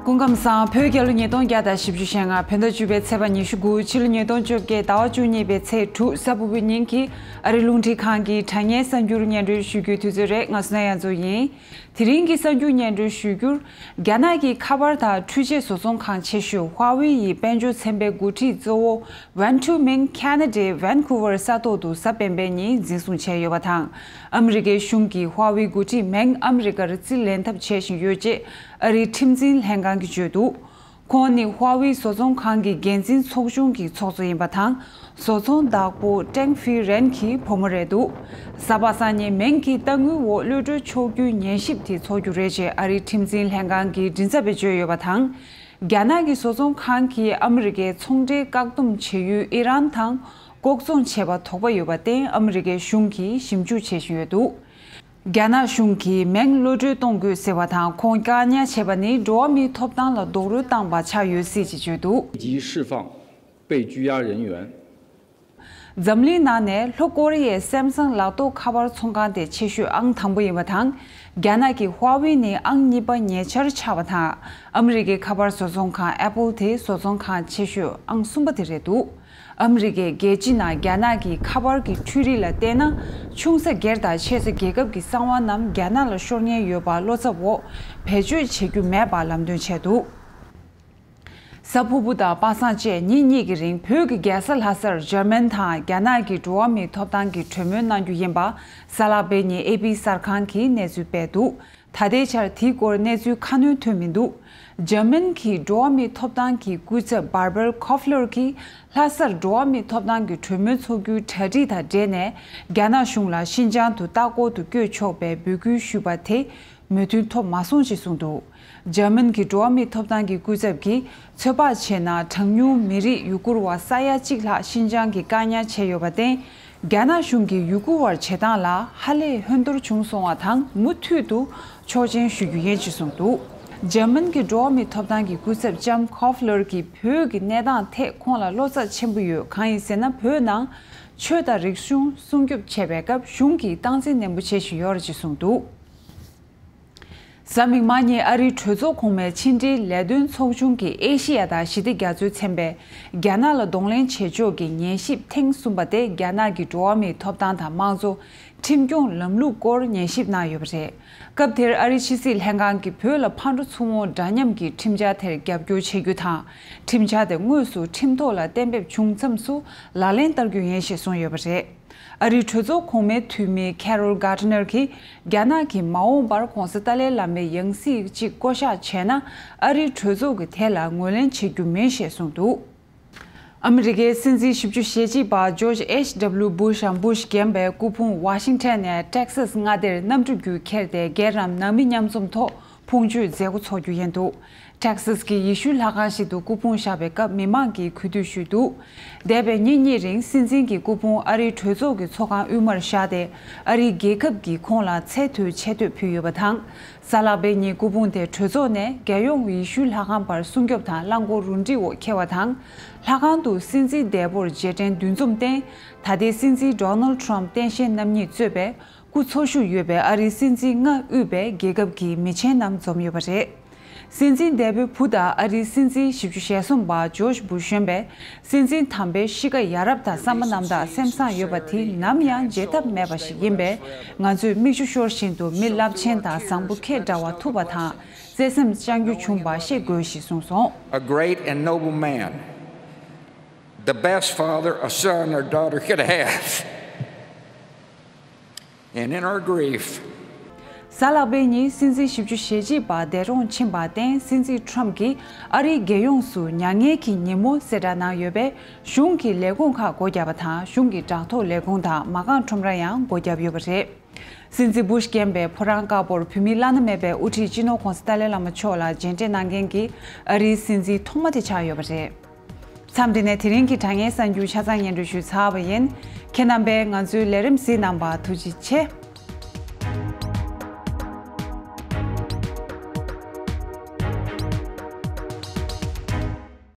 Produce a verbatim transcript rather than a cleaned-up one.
སྐུ་ཁམས་བཟང་། བོད་རྒྱལ་ལོ་ཉིས་སྟོང་བརྒྱ་དང་བཞི་བཅུ་ཞེ་ལྔ། བོད་ཟླ་བཅུ་པའི་ཚེས་པ་ཉི་ཤུ་དགུ། ཕྱི་ལོ་ཉིས་སྟོང་བཅོ་བརྒྱད། ཟླ་བ་བཅུ་གཉིས་པའི་ཚེས་དྲུག། གཟའ་ཕུར་བུའི་ཉིན་གྱི་ཨ་རིའི་རླུང་འཕྲིན་ཁང་གི་དྲ་བརྙན་གསར་འགྱུར་སྙན་སྒྲོན་ཞུ་རྒྱུའི་དུས་ཚོད་རེད། ང་བསོད་ནམས་དབྱངས་མཚོ་ཡིན། དེ་རིང་གི་གསར་འགྱུར་སྙན་སྒྲོན་ཞུ་རྒྱུར། རྒྱ་ནག་གི་ཁ་པར་དང་འཕྲུལ་ཆས་བཟོ་ཚོང་ཁང་ཆེ་ཤོས་ཧྭ་ཝེ་ཡི་དཔལ་འབྱོར་ཚན་པའི་འགོ་ཁྲིད་གཙོ་བོ་ཝན་ཁྲུ་མིང་ཁ་ན་ཌའི་ཝན་ཁུ་ཝར་ས་ཐོག་ཏུ་གཟའ་སྤེན་པའི་ཉིན་འཛིན་བཟུང་བྱས་ཡོད་པ་དང་། ཨ་མི་རི་ཀའི་གཞུང་གིས་ཧྭ་ཝེ་འགོ་ཁྲིད་མིང་ཨ་མི་རི་ཀར་རྩིས་ལེན་ཐབས་བྱེད་བཞིན་ཡོད་ཅེས་ཨ་རིའི་ཁྲིམས་འཛིན་ལྷན་ཁང་གིས་བརྗོད་འདུག་ཁོང་ནི་ཧྭ་ཝེ་བཟོ་ཚོང་ཁང་གི་འགན་འཛིན་ཚོགས་ཆུང་གི་ཚོགས་གཙོ་ཡིན་པ་དང་། བཟོ་ཚོང་བདག་པོ་ཀྲེང་ཧྥི་རན་གྱི་བུ་མོ་རེད་འདུག་གཟའ་པ་སངས་ཉིན་མིང་གི་གཏའ་དངུལ་འོག་གློད་གྲོལ་ཆོག་རྒྱུའི་ཉན་ཞིབ་དེ་འཚོགས་རྒྱུ་རེད་ཅེས་ཨ་རིའི་ཁྲིམས་འཛིན་ལྷན་ཁང་གི་མགྲིན་ཚབ་པས་བརྗོད་ཡོད་པ་དང་། རྒྱ་ནག་གི་བཟོ་ཚོང་ཁང་གིས་ཨ་མི་རི་ཀའི་ཚོང་འབྲེལ་བཀག་སྡོམ་བྱེད་ཡུལ་ཨི་རན་དང་ལྐོག་ཚོང་བྱས་པ་དོགས་པ་ཡོད་པར་བརྟེན་ཨ་མི་རི་ཀའི་གཞུང་གིས་ཞིབ་འཇུག་བྱེད་བཞིན་ཡོད་འདུག་རྒྱ་ནག་གཞུང་གིས་མིང་གློད་གྲོལ་གཏོང་དགོས་ཟེར་བ་དང་། ཁོང་བཀག་ཉར་བྱས་པ་ནི་འགྲོ་བ་མིའི་ཐོབ་ཐང་ལ་རྡོག་རོལ་བཏང་བ་ཆགས་ཡོད་སྲིད་ཅེས་བརྗོད་འདུག་དེ་ཡིན་དུས། འཛམ་གླིང་ནང་ནས་ལྷོ་ཀོ་རི་ཡའི་སེམ་སང་ལག་ཐོགས་ཁ་པར་ཚོང་ཁང་དེ་ཆེ་ཤོས་ཨང་དང་པོ་ཡིན་པ་དང་། རྒྱ་ནག་གི་ཧྭ་ཝེ་ནི་ཨང་གཉིས་པ་ཉེ་ཆར་ཆགས་པ་དང་། ཨ་མི་རི་ཀའི་ཁ་པར་བཟོ་ཚོང་ཁང་ཨེ་པལ་དེ་བཟོ་ཚོང་ཁང་ཆེ་ཤོས་ཨང་གསུམ་པ་དེ་རེད་འདུག་ཨ་མི་རི་ཀས་རྒྱལ་སྤྱི་ནང་རྒྱ་ནག་གི་ཁ་པར་གྱི་འཕྲུལ་རིག་ལ་བལྟས་ན། ཆུང་ས་སྒེར་དང་ཆེ་ས་རྒྱལ་ཁབ་ཀྱི་གསང་བ་རྣམས་རྒྱ་ནག་ལ་ཤོར་ཉེན་ཡོད་པ་བློ་འཚབ་འོག་བེད་སྤྱོད་བྱེད་རྒྱུ་མེད་པ་ལམ་སྟོན་བྱས་འདུག་གཟའ་ཕུར་བུ་དང་པ་སངས་བཅས་ཉིན་གཉིས་ཀྱི་རིང་བོད་ཀྱི་རྒྱལ་ས་ལྷ་སར་འཇར་མན་དང་རྒྱ་ནག་གི་འགྲོ་བ་མིའི་ཐོབ་ཐང་གི་གྲོས་མོལ་གནང་རྒྱུ་ཡིན་པ་གཟའ་ལྷག་པའི་ཉིན་ཨེ་པི་གསར་ཁང་གིས་གནས་ཚུལ་སྤེལ་འདུག་ད་ལྟའི་ཆར་དེའི་སྐོར་གནས་ཚུལ་ཁ་སྣོན་ཐོན་མི་འདུག་འཇར་མན་གྱི་འགྲོ་བ་མིའི་ཐོབ་ཐང་གི་སྐུ་ཚབ་Barbara Koffler གྱིས་ལྷ་སར་འགྲོ་བ་མིའི་ཐོབ་ཐང་གི་གྲོས་མོལ་འཚོགས་རྒྱུའི་གྲ་སྒྲིག་དང་འབྲེལ་ནས། རྒྱ་ནག་གཞུང་ལ་ཤིན་ཅང་དུ་ལྟ་སྐོར་དུ་བསྐྱོད་ཆོག་པའི་འབོད་སྐུལ་ཞུས་པ་དེ་མོས་མཐུན་ཐོབ་མ་སོང་ཞེས་གསུངས་འདུག་འཇར་མན་གྱི་འགྲོ་བ་མིའི་ཐོབ་ཐང་གི་སྐུ་ཚབ་ཀྱིས་ཚོད་དཔག་བྱས་ན། གྲངས་ཉུང་མི་རིགས་ཡུ་གུར་བ་ས་ཡ་གཅིག་ལྷག་ཤིན་ཅང་གིས་བཀག་ཉར་བྱས་ཡོད་པར་བརྟེན། རྒྱ་ནག་གཞུང་གིས་ཡུ་གུར་བར་བྱེད་སྟངས་ལ་ཧ་ལས་ཧོན་རྡོར་བྱུང་སོང་བ་དང་། མུ་མཐུད་དུ་ཆོག་མཆན་ཞུ་རྒྱུ་ཡིན་ཞེས་གསུངས་འདུག་འཇར་མན་གྱི་འགྲོ་བ་མིའི་ཐོབ་ཐང་གི་སྐུ་ཚབ་ལྕམ་ཁོ་ཕ་ལར་གྱིས་བོད་ཀྱི་གནས་སྟངས་ཐད་ཁོང་ལ་བློ་འཚབ་ཆེན་པོ་ཡོད། གང་ཡིན་ཟེར་ན། བོད་ནང་ཆོས་དང་རིག་གཞུང་སྲུང་སྐྱོབ་བྱེད་པའི་སྐབས་གཞུང་གིས་སྟངས་འཛིན་ནན་པོ་བྱེད་བཞིན་ཡོད་རེད་ཅེས་གསུངས་འདུག་གཟའ་མིག་དམར་ཉིན་ཨ་རིའི་གྲོས་ཚོགས་གོང་མའི་ཕྱི་འབྲེལ་ལས་དོན་ཚོགས་ཆུང་གིས་ཨེ་ཤེ་ཡ་དང་ཞི་བདེ་རྒྱ་མཚོའི་ཚན་པས་རྒྱ་ནག་ལ་གདོང་ལེན་བྱེད་ཕྱོགས་ཀྱི་ཉན་ཞིབ་ཐེངས་གསུམ་པ་དེ་རྒྱ་ནག་གི་འགྲོ་བ་མིའི་ཐོབ་ཐང་དང་དམངས་གཙོ་ཁྲིམས་སྐྱོང་ལམ་ལུགས་སྐོར་ཉན་ཞིབ་གནང་ཡོད་པ་རེད། སྐབས་དེར་ཨ་རིའི་ཕྱི་སྲིད་ལྷན་ཁང་གིས་བོད་ལ་ཕར་འགྲོ་ཚུར་འོང་འདྲ་མཉམ་གྱི་ཁྲིམས་འཆར་དེར་རྒྱབ་སྐྱོར་བྱེད་རྒྱུ་དང་། ཁྲིམས་འཆར་དེ་དངོས་སུ་ཁྲིམས་ཐོག་ལ་གཏན་འབེབས་བྱུང་མཚམས་སུ་ལག་ལེན་བསྟར་རྒྱུ་ཡིན་ཞེས་གསུངས་ཡོད་པ་རེད། ཨ་རིའི་གྲོས་ཚོགས་གོང་མའི་འཐུས་མི་Carol Gardner གྱིས། རྒྱ་ནག་གིས་མ་འོངས་པར་གོང་ས་ཏཱ་ལའི་བླ་མའི་ཡང་སྲིད་ཅིག་བསྐོ་གཞག་བྱས་ན། ཨ་རིའི་གྲོས་ཚོགས་ཀྱིས་དེ་ལ་ངོས་ལེན་བྱེད་རྒྱུ་མིན་ཞེས་གསུངས་འདུག་ཨ་མི་རི་ཀའི་སྲིད་འཛིན་བཞི་བཅུ་ཞེ་གཅིག་པ་George H W Bush འམ་Bush རྒན་པའི་སྐུ་ཕུང་ཝ་ཤིང་ཊོན་ནས་Texas མངའ་སྡེར་གནམ་གྲུ་བརྒྱུད་ཁྱེར་ཏེ། རྒན་རམ་ནང་མི་མཉམ་འཛོམས་ཐོག་ཕུང་མཆོད་མཛད་སྒོ་འཚོགས་རྒྱུ་ཡིན་འདུག Texas གྱི་ཡེ་ཤུའི་ལྷ་ཁང་ཞིག་ཏུ་སྐུ་ཕུང་བཞག་པའི་སྐབས་མི་མང་གིས་གུས་འདུད་ཞུས་འདུག་འདས་པའི་ཉིན་གཉིས་རིང་སྲིད་འཛིན་གྱི་སྐུ་ཕུང་ཨ་རིའི་གྲོས་ཚོགས་ཀྱི་ཚོགས་ཁང་དབུས་མར་བཞག་སྟེ། ཨ་རིའི་རྒྱལ་ཁབ་ཀྱིས་ཁོང་ལ་ཚད་མཐོའི་ཆེ་བསྟོད་ཕུལ་ཡོད་པ་དང་། གཟའ་ལྷག་པའི་ཉིན་སྐུ་ཕུང་དེ་གྲོས་ཚོགས་ནས་རྒྱལ་ཡོངས་ཡེ་ཤུའི་ལྷ་ཁང་བར་སྲུང་སྐྱོབ་དང་རླངས་འཁོར་རུ་སྒྲིག་འོག་འཁེལ་བ་དང་། ལྷ་ཁང་དུ་སྲིད་འཛིན་འདས་པོར་རྗེས་དྲན་འདུ་འཛོམས་སྟེང་། ད་ལྟའི་སྲིད་འཛིན་Donald Trump སྟངས་དབང་རྣམ་གཉིས་གཙོས་པའི་སྐུ་འཚོ་བཞུགས་ཡོད་པའི་ཨ་རིའི་སྲིད་འཛིན་ལྔ་དབུས་པའི་རྒྱལ་ཁབ་ཀྱི་མི་ཆེན་རྣམས་འཛོམས་ཡོད་པ་རེད། སྲིད་འཛིན་འདས་པོའི་བུ་དང་ཨ་རིའི་སྲིད་འཛིན་བཞི་བཅུ་ཞེ་གསུམ་པ་George Bush གཞོན་པས་སྲིད་འཛིན་དམ་པའི་གཤིས་ཀ་ཡ་རབས་དང་བསམ་པ་རྣམ་དག་སེམས་བཟང་ཡོད་པ་དེ་ནམ་ཡང་བརྗེད་ཐབས་མེད་པ་ཞིག་ཡིན་པས། ང་ཚོས་མིག་ཆུ་ཤོར་བཞིན་དུ་མི་རླབས་ཆེན་དང་བཟང་པོ་ཁྱེད་འདྲ་བ་ཐུག་པ་དང་བརྩེ་སེམས་བཅངས་རྒྱུ་བྱུང་བ་ཤེས་དགོས་ཞེས་གསུངས་སོང་། A great and noble man, the best father a son or daughter could have. And in our grief, གཟའ་ལྷག་པའི་ཉིན་སྲིད་འཛིན་བཞི་བཅུ་ཞེ་གཅིག་པ་འདས་གྲོངས་ཕྱིན་པར་བརྟེན། སྲིད་འཛིན་ཁྲོམ་གྱིས་ཨ་རིའི་རྒྱལ་ཡོངས་སུ་མྱ་ངན་གྱི་ཉིན་མོ་གསལ་བསྒྲགས་གནང་ཡོད་པས། གཞུང་གི་ལས་ཁུངས་ཁག་སྒོ་བརྒྱབ་པ་དང་། གཞུང་གི་བྲག་ཐོག་ལས་ཁུངས་དང་མ་རྐང་ཁྲོམ་ར་ཡང་སྒོ་བརྒྱབ་ཡོད་པ་རེད། སྲིད་འཛིན་བུ་ཤ་རྒན་པའི་ཕོ་བྲང་དཀར་པོར་བོད་མིའི་བླ་ན་མེད་པའི་དབུ་ཁྲིད་སྤྱི་ནོར་༧གོང་ས་ཏཱ་ལའི་བླ་མ་མཆོག་ལ་རྗེས་དྲན་གནང་མཁན་གྱི་ཨ་རིའི་སྲིད་འཛིན་ཐོག་མ་དེ་ཆགས་ཡོད་པ་རེད། མཚམས་འདི་ནས་དེ་རིང་གི་དྲ་བརྙན་གསར་འགྱུར་ཆ་ཚང་སྙན་སྒྲོན་ཞུས་ཚར་བ་ཡིན། ཁྱེད་རྣམ་པས་ང་ཚོའི་ལས་རིམ་གཟིགས་གནང་བར་ཐུགས་རྗེ་ཆེ།